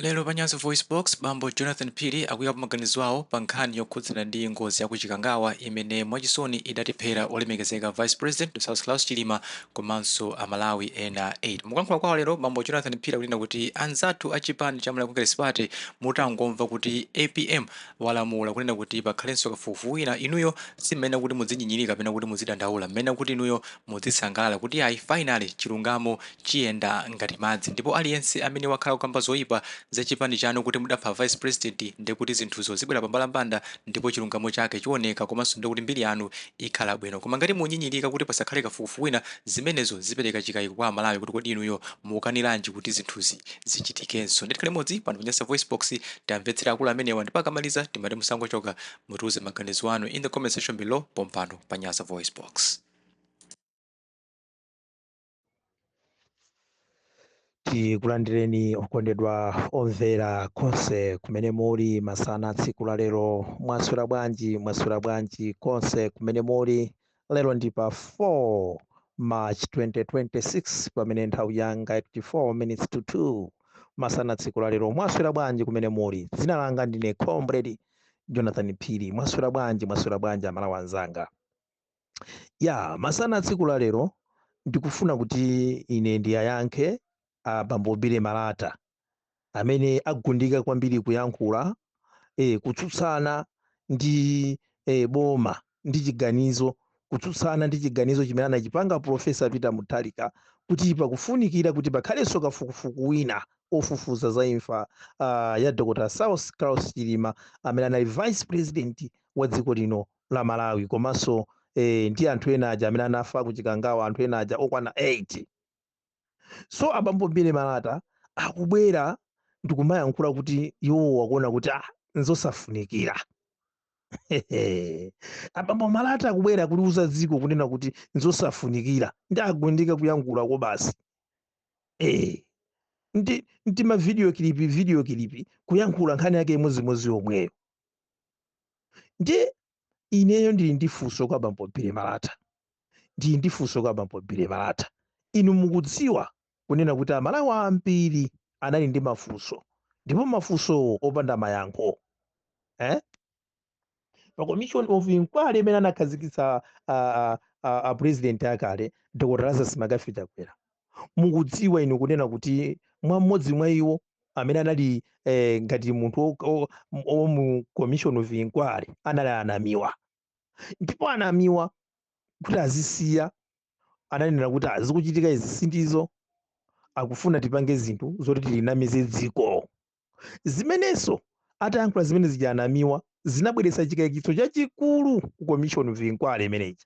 Lero pa Nyasa VoiceBox, bambo Jonathan Phiri akuyikapo maganizo awo pa nkhani yokhudzana ndi ngozi ya ku Chikangawa imene mwachisoni idatiphera olemekezeka Vice President Dr Saulos Chilima komanso Amalawi ena 8. Mukuyankhula kwawo lero, bambo Jonathan Phiri akunena kuti anzathu a chipani cha Malawi Congress Party, mutangomva kuti APM walamula kunena kuti pakhalenso kafukufuku wina, inuyo simmene kuti mudzinyinyirika kapena kuti mudzidandaula, mmene kuti inuyo mudzisangalala kuti ayi, finally chilungamo chiyenda ngati madzi, ndipo aliyense amene wakhala kukamba zoyipa za chipani chanu kuti mudapha Vice President, ndekuti zinthuzo zibwera pambalambanda ndipo chilungamo chake chioneka, komanso ndekuti mbiri yanu ikhala bwino. Koma ngati munyinyirika kuti pasakhale kafukufuku wina, zimenezo zipereka chikayiko kwa Amalawi kuti kodi inuyo mukaniranji kuti zinthuzi zichitikenso? Ndikhale limodzi pano pa Nyasa Voice Box, tamvetsera akulu amenewa, ndipo akamaliza timati musangochoka, mutiuze maganizo anu in the comment section below pompano pa Nyasa Voice Box. Tikulandireni okondedwa omvera konse kumene muli masana tsiku la lero. Mwaswera bwanji? Mwaswera bwanji konse kumene muli? Lero ndi pa 4 March 2026, pamene nthawi yanga ikuti 4 minutes to 2 masana tsiku la lero. Mwaswera bwanji kumene muli? Dzina langa ndine Comrade Jonathan Phiri. Mwaswera bwanji? Mwaswera bwanji, Amalawi anzanga? Ya masana tsiku la lero ndikufuna kuti ine ndiyayankhe abambo Billy Malata amene agundika kwambiri kuyankhula kutsutsana ndi boma ndi chiganizo, kutsutsana ndi chiganizo chimene anachipanga Professor Peter Mutharika kuti pakufunikira kuti pakhalenso kafukufuku wina ofufuza za imfa ya Dr. Saulos Klaus Chilima amene anali Vice President wa dziko lino la Malawi, komanso ndi anthu ena aja amene anafa ku Chikangawa, anthu ena aja okwana 8. So abambo Billy Malata akubwera ndikumayankhula kuti iwo akuona kuti nzosafunikira. Abambo Malata akubwera kuliuza dziko kunena kuti nzosafunikira, ndi agundika kuyankhula ko basi, ndi ma video clip, video clip, kuyankhula nkhani yake imodzimodzi yomweyo. Ndi ineyo ndili ndi funso kwa bambo Billy Malata, ndili ndi funso kwa bambo Billy Malata. Inu mukudziwa kunena kuti Amalawi ambiri anali ndi mafunso, ndipo mafunsowo opanda mayankho, Pa Commission of Inquiry imene anakhazikitsa a President akale Dr. Lazarus McCarthy Chakwera, mukudziwa inu kunena kuti mwa mmodzi mwa iwo amene anali ngati munthu o mu Commission of Inquiry anali Anamiwa, ndipo Anamiwa kuti azisiya ananena kuti azikuchitika izi sindizo, akufuna tipange zinthu zoti tilinamize dziko. Zimenenso atayankhula zimene zija Anamiwa zinabweretsa chikayikitso chachikulu ku Commission of Inquiry imeneyi,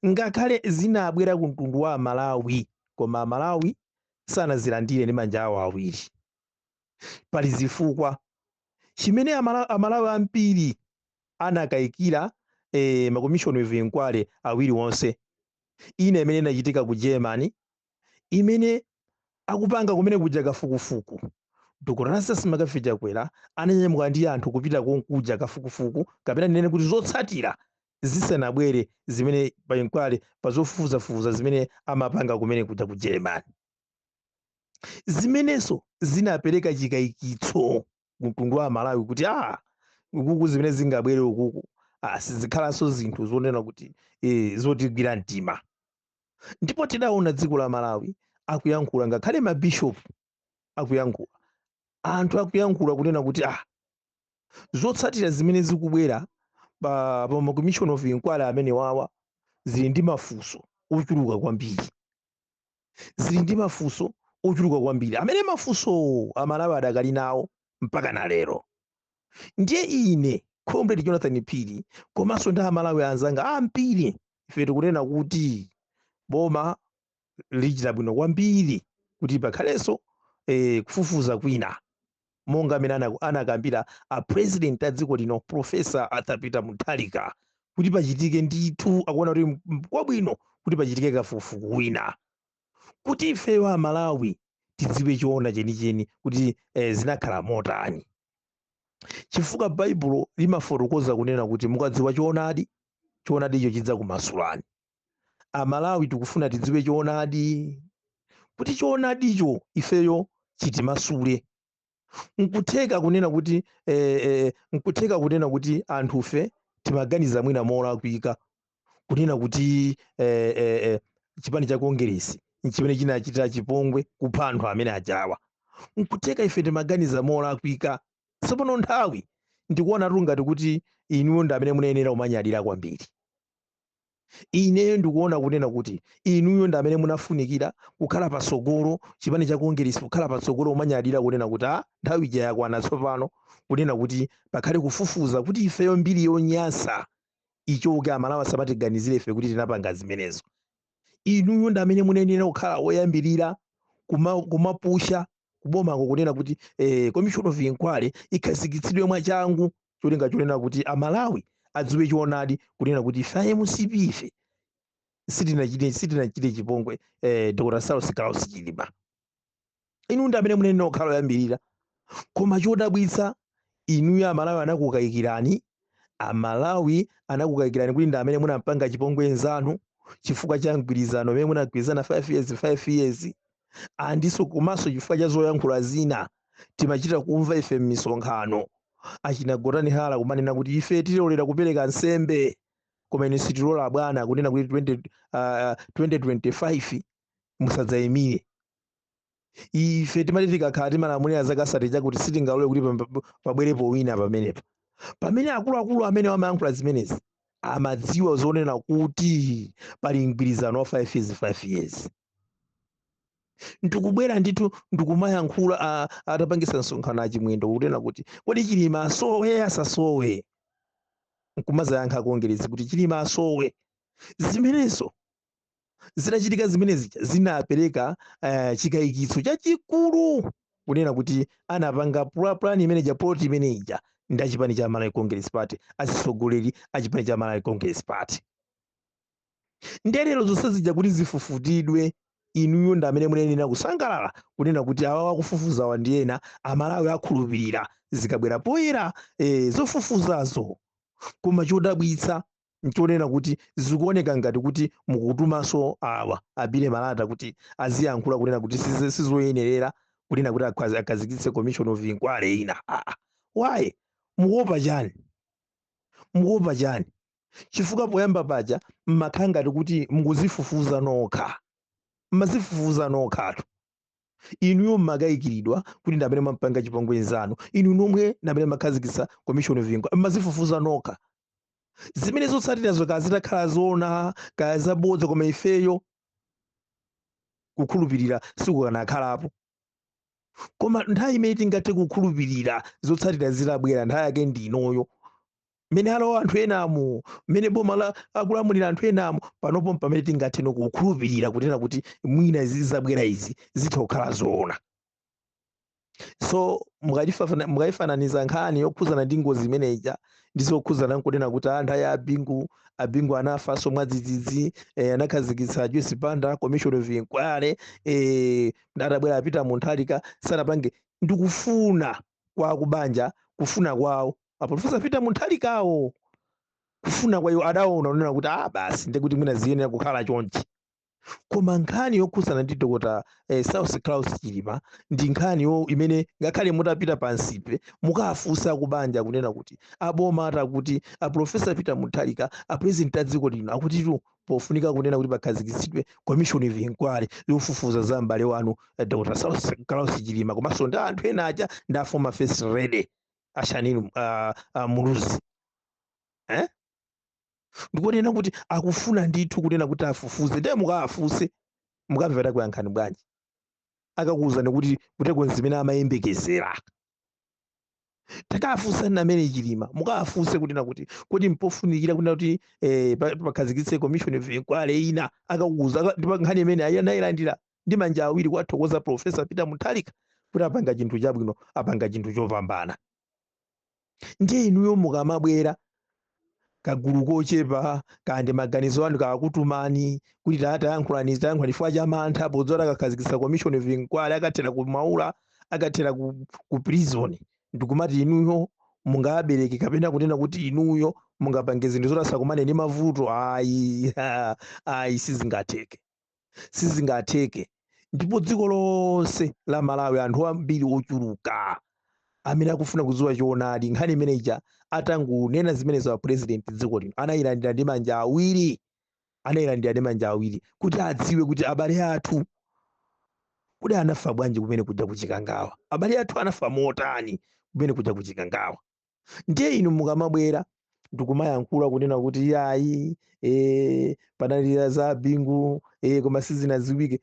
ngakhale zinabwera ku mtundu wa Amalawi, koma Amalawi sanazilandire ndi manja awo awiri. Pali zifukwa chimene Amalawi ambiri anakayikira ma Commission of Inquiry awiri onse, ina imene inachitika ku Germany, imene akupanga kumene kuja kafukufuku Dr. Lazarus McCarthy Chakwera ananyamuka ndi anthu kupita konkuja kafukufuku, kapena ndinene kuti zotsatira zisanabwere zimene pa inquiry, pa zofufuzafufuza zimene amapanga kumene kuja ku Germany, zimenenso zinapereka chikayikitso mtundu wa Malawi kuti ukuku zimene zingabwere ukuku sizikhalanso zinthu zonena kuti zotigwira mtima. Ndipo tidaona dziko la Malawi akuyankhula, ngakhale mabishopu akuyankhula, anthu akuyankhula kunena kuti zotsatira zimene zikubwera pa ma Commission of Inquiry amene wawa zili ndi mafunso ochuluka kwambiri, zili ndi mafunso ochuluka kwambiri, amene mafunso Amalawi adakali nawo mpaka na lero. Ndiye ine Comrade Jonathan Phiri komanso ndi Amalawi anzanga ambiri, ife tikunena kuti boma lichita bwino kwambiri kuti pakhalenso kufufuza kwina, monga amene anakambira a President a dziko lino Professor Arthur Peter Mutharika, kuti pachitike ndithu, akuona kuti kwabwino kuti pachitike kafukufuku wina kuti ifeyo Amalawi tidziwe choona chenicheni kuti zinakhala motani, chifukwa Baibulo limafotokoza kunena kuti mukadziwa choonadi, choonadicho chidzakumasulani. Amalawi tikufuna tidziwe choonadi, kuti choonadicho ifeyo chitimasule. Nkutheka kunena kuti nkutheka kunena kuti anthufe timaganiza mwina molakwika kunena kuti chipani cha Kongeresi nchimene chinachita chipongwe kupha anthu amene ajawa. Nkutheka ife timaganiza molakwika. Tsopano nthawi ndikuona tu ngati kuti inuyo ndi amene munayenera kumanyadira kwambiri. Ineyo ndikuona kunena kuti inuyo ndi amene munafunikira kukhala patsogolo, chipani cha Kongeresi kukhala patsogolo kumanyadira kunena kuti nthawi ija yakwana tsopano kunena kuti pakhale kufufuza kuti ifeyo mbiri yonyansa ichoke, Amalawi asamatiganizire ife kuti tinapanga zimenezo. Inuyo ndi amene munayenera kukhala woyambirira kumapusha kubomako kunena kuti commission of inquiry ikhazikitsidwe mwachangu, cholinga chonena kuti Amalawi adziwe choonadi kunena kuti ife a MCP ife sitinachite chipongwe Dr. Saulos Klaus Chilima. Inu ndi amene munayenera kukhala woyambirira. Koma chodabwitsa, inuyo Amalawi anakukayikirani. Amalawi anakukayikirani kuti ndi amene munampanga chipongwe nzanu chifukwa cha mgwirizano umene munagwirizana 5 years 5 years, andiso komanso chifukwa cha zoyankhula zina timachita kumva ife m'misonkhano achina Gotani Hala kumanena kuti ife tilolera kupereka nsembe, koma ine sitilola bwana kunena kuti 2025 musadzayimire. Ife timati tikakhala timalamulira zaka sati chakuti sitingalole kuti pabwerepo wina pamenepa. Pamene akuluakulu amene amayankhula zimenezi amadziwa zonena kuti pali mgwirizano wa 5 years 5 years. Ndikubwera ndithu ndikumayankhula atapangisa msonkhano achimwendo kunena kuti kodi Chilima asowe asasowe, nkumazayankha Kongeresi kuti Chilima asowe. Zimenezo zinachitika zimenezi zinapereka chikayikitso chachikulu kunena kuti anapanga plan imene ija, plot imene ija ndi achipani cha Malawi Congress Party, atsogoleri achipani cha Malawi Congress Party. Ndelero zonse zija kuti zifufutidwe, inuyo ndi amene munayenera kusangalala kunena kuti awa wakufufuzawa ndi ena Amalawi akhulupirira zikabwera poyera zofufuzazo. Koma chodabwitsa nchonena kuti zikuoneka ngati kuti mukutumanso awa abile malata kuti aziyankhula kunena kuti sizoyenerera kunena kuti akhazikitse commission of inquiry ina. Why? Mukuopa chani? Mukuopa chani? Chifukwa poyamba paja mmakhala ngati kuti mukuzifufuza nokha, mmazifufuza nokhatu. Inuyo mmakayikiridwa kuti ndi amene mwampanga chipongwe nzanu, inu nomwe ndi amene mmakhazikitsa commission of inquiry, mmazifufuza nokha. Zimene zotsatirazo kaya zitakhala zona kaya zabodza, koma ifeyo kukhulupirira sikukanakhalapo. Koma nthawi imene tingathe kukhulupirira zotsatira zitabwera, nthawi yake ndi inoyo, mmene alowa anthu enamo, mmene boma la akulamulira anthu enamo panopo, pamene tingathe kukhulupirira kunena kuti mwina zizabwera izi zitha kukhala zoona. So mukayifananiza nkhani yokhuzana ndi ngozi imeneja ndi zokhuzana nkunena kuti anthu aya abingu anafanso mwadzidzidzi, anakhazikitsa Joyce Banda commission of inquiry, atabwera apita Mutharika sanapange, ndikufuna kwa kubanja, kufuna kwawo aprofesa Peter Mutharikawo, kufuna kwa iwo adaona kunena kuti basi ndikuti mwina ziyenera kukhala chonchi. Koma nkhani yokhuzana ndi Dr. Saulos Klaus Chilima ndi nkhani yo imene ngakhale mutapita pansipe mukafunsa kubanja kunena kuti aboma atakuti a Professor Peter Mutharika, a president a dziko lino, akutitu pofunika kunena kuti pakhazikitsidwe commission of inquiry yofufuza za m'bale wanu Dr. Saulos Klaus Chilima komanso ndi anthu ena aja ndi a former first lady a Shanil Muluzi, Ndikunena kuti akufuna ndithu kunena kuti afufuze, ndiye mukawafunse mukamvera kuyankhani bwanji, akakuwuzani kuti kuteko zimene amayembekezera. Takafunsani amene Chilima, mukawafunse kunena kuti kodi mpofunikira kunena kuti pakhazikitse commission of inquiry ina, akakuwuza ndipo nkhani imene anayilandira ndi manja awiri kuwathokoza Professor Peter Mutharika kuti apanga chinthu chabwino, apanga chinthu chopambana. Ndiye inuyo mukamabwera kagulu kochepa kandi maganizo anu kakutumani kuti tayankhulani tayankhulani chifukwa cha mantha podziwa akakhazikitsa commission of inquiry akathera ku Maula, akathera ku prison, ndikumati inuyo mungabereke kapena kunena kuti inuyo mungapange zinthu zoti asakumane ndi mavuto. Ayi, ayi, sizingatheke, sizingatheke. Ndipo dziko lonse la Malawi anthu ambiri ochuluka Amene akufuna kudziwa choonadi, nkhani imeneja atangunena zimenezo a president dziko lino anayilandira ndi manja awiri, anayilandira ndi manja awiri kuti adziwe kuti abale athu kuti anafa bwanji kumene kuja kuchikangawa, abale athu anafa motani kumene kuja kuchikangawa. Ndiye inu mukamabwera ndikumayankhula kunena kuti yayi, panali za Bingu, koma sizinadziwike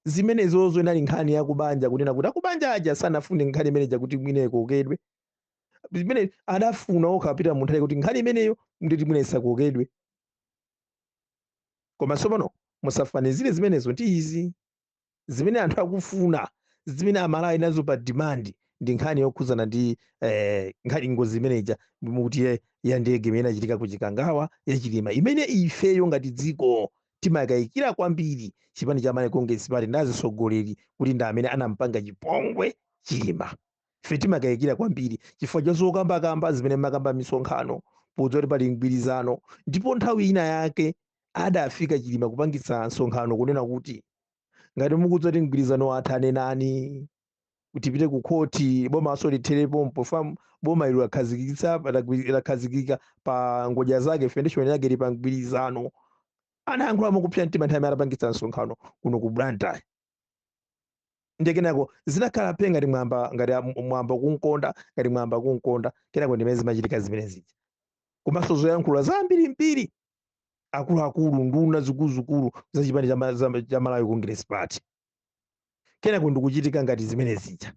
zimenezozo, inali nkhani yakubanja, kunena kuti akubanja aja sanafune nkhani imeneja kuti mwina ikokedwe. Zimene adafuna okha apita munthu kuti nkhani imeneyo nditi mwina isakokedwe. Koma tsopano musafanizire zimenezo ndi izi zimene anthu akufuna, zimene Amalawi nazo pa demand ndi nkhani yokhuzana ndi nkhani ngozi imeneja mukuti ya ndege imene inachitika ku Chikangawa ya Chilima, imene ifeyo ngati dziko timakayikira kwambiri chipani cha Malawi Congress Party ndi atsogoleri kuti ndi amene anampanga chipongwe Chilima. Ife timakayikira kwambiri chifukwa cha zokambakamba zimene makamba misonkhano podziwa kuti pali mgwirizano. Ndipo nthawi ina yake adafika Chilima kupangitsa msonkhano kunena kuti ngati mukudziwa kuti mgwirizano watha, nenani tipite ku khoti, bomaso litherepo, fa boma ilo lakhazikitsa lakhazikika pa ngodya zake, foundation yake ili pa mgwirizano. Anayankhula mukupsa mtima nthawi imene atapangitsa msonkhano kuno ku Blantyre. Ndiye kenako zinakhala pe ngati mwamba, ngati mwamba kunkonda, ngati mwamba kunkonda. Kenako ndimene zimachitika zimene zija, komanso zoyankhula zambirimbiri, akuluakulu, nduna zikuluzikulu za chipani cha Malawi Congress Party, kenako ndikuchitika ngati zimene zija,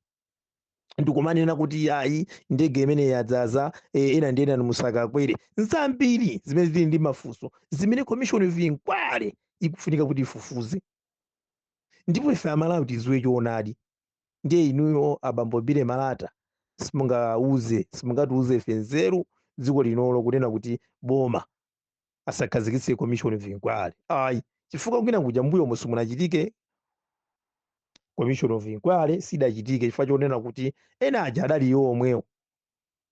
ndikumanena kuti ayi, ndege imene yadzaza, ena ndi ena musakakwere. Nzambiri zimene zili ndi mafunso zimene commission of inquiry ikufunika kuti ifufuze, ndipo ife Amalawi tidziwe choonadi. Ndiye inuyo abambo Billy Malata simungauze, simungatiuze ife nzeru dziko linolo kunena kuti boma asakhazikitse commission of inquiry, ayi, chifukwa kwina kuja mbuyomo simunachitike commission of inquiry, sidachitike chifukwa chonena kuti ena aja adali iwo omwewo.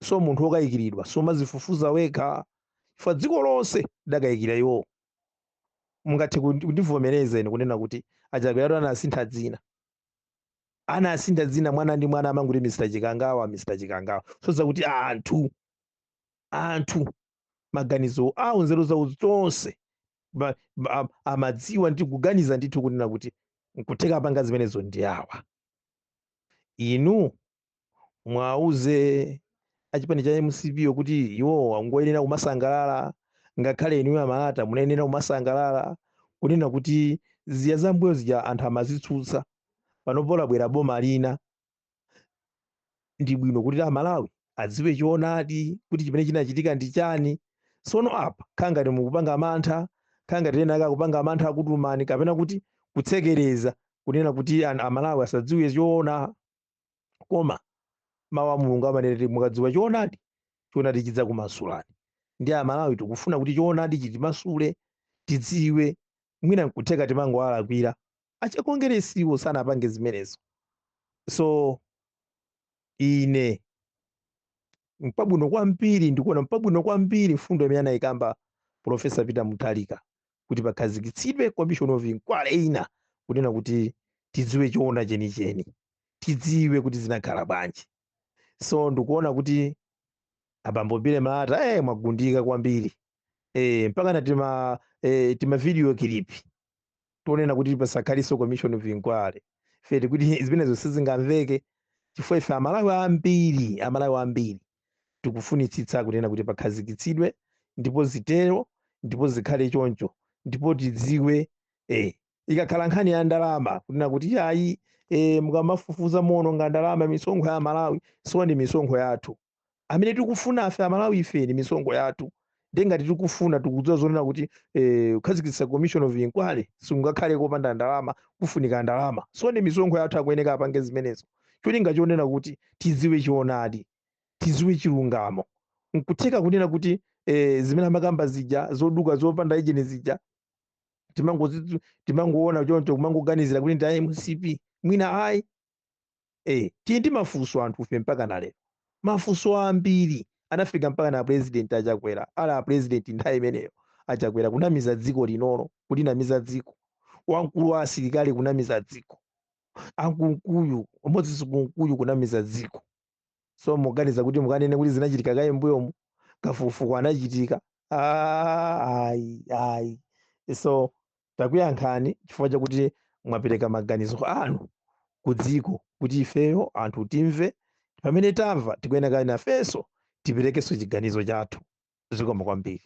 So munthu wokayikiridwa somazifufuza wekha, chifukwa dziko lonse lidakayikira iwowo. Mungathe kundivomereza ine kunena kuti Achakwera anasintha dzina, anasintha dzina, mwana ndi mwana amanguti Mr Chikangawa, Mr Chikangawa, soza kuti anthu maganizo awo, nzeru zawo zonse amadziwa ndi kuganiza ndithu kunena kuti nkutheka apanga zimenezo ndi awa. Inu mwauze achipani cha MCP kuti iwo ngoyenera kumasangalala, ngakhale inuyo Amalata munayenera kumasangalala kunena kuti ziya zambuyo zija anthu amazitsutsa, panopo labwera boma lina. Ndi bwino kuti Amalawi adziwe choonadi kuti chimene chinachitika ndi chani. Tsono apa khangati mukupanga mantha, khangati ena akakupanga mantha akutumani kapena kuti kutsekereza kunena kuti Amalawi asadziwe choona. Koma mawu a Mulungu amanena kuti mukadziwa choonadi, choonadi chidzakumasulani. Ndi Amalawi tikufuna kuti choonadi chitimasule, tidziwe. Mwina nkutheka timangowalakwira achakongeresiwo, sanapange zimenezo. So ine mpabwino kwambiri, ndikuona mpabwino kwambiri mfundo imene anayikamba Professor Peter Mutharika kuti pakhazikitsidwe commission of inquiry ina kunena kuti tidziwe choona chenicheni, tidziwe kuti zinakhala bwanji. So ndikuona kuti abambo Billy Malata mwagundika kwambiri, mpaka na tima video clip tonena kuti pasakhaliso commission of inquiry. Ife tikuti zimenezo sizingamveke, chifukwa ife Amalawi ambiri, Amalawi ambiri tikufunitsitsa kunena kuti pakhazikitsidwe, ndipo zitero, ndipo zikhale choncho, ndipo tidziwe. Ikakhala nkhani ya ndalama kunena kuti ayi, mukamafufuza muononga ndalama, misonkho ya Malawi, so ndi misonkho yathu amene tikufuna afe Amalawi ife, ni misonkho yathu. Ndi ngati tikufuna, tikudziwa zonena kuti kukhazikitsa commission of inquiry sikungakhale kopanda ndalama, kufunika ndalama, so ndi misonkho yathu, akuyeneka apange zimenezo cholinga chonena kuti tidziwe choonadi, tidziwe chilungamo. Nkutheka kunena kuti zimene amakamba zija zoduka zopanda ijeni zija timangoona choncho, kumangoganizira kuti ndi MCP, mwina ayi. Tili ndi mafunso anthu ife mpaka na lero, mafunso ambiri anafika mpaka na president Achakwera, ala a president nthawi imeneyo Achakwera kunamiza dziko linolo, kulinamiza dziko, wamkulu wa asilikali kunamiza dziko, akunkuyu Moses Kunkuyu kunamiza dziko. So muganiza kuti mukanene kuti zinachitika kaye mbuyomu, kafukufuku anachitika? Ah, ayi ayi. So takuyankhani chifukwa chakuti mwapereka maganizo anu ku dziko kuti ifeyo anthu timve. Pamene tamva, tikuyenera nafenso tiperekenso chiganizo chathu. Zikomo kwambiri.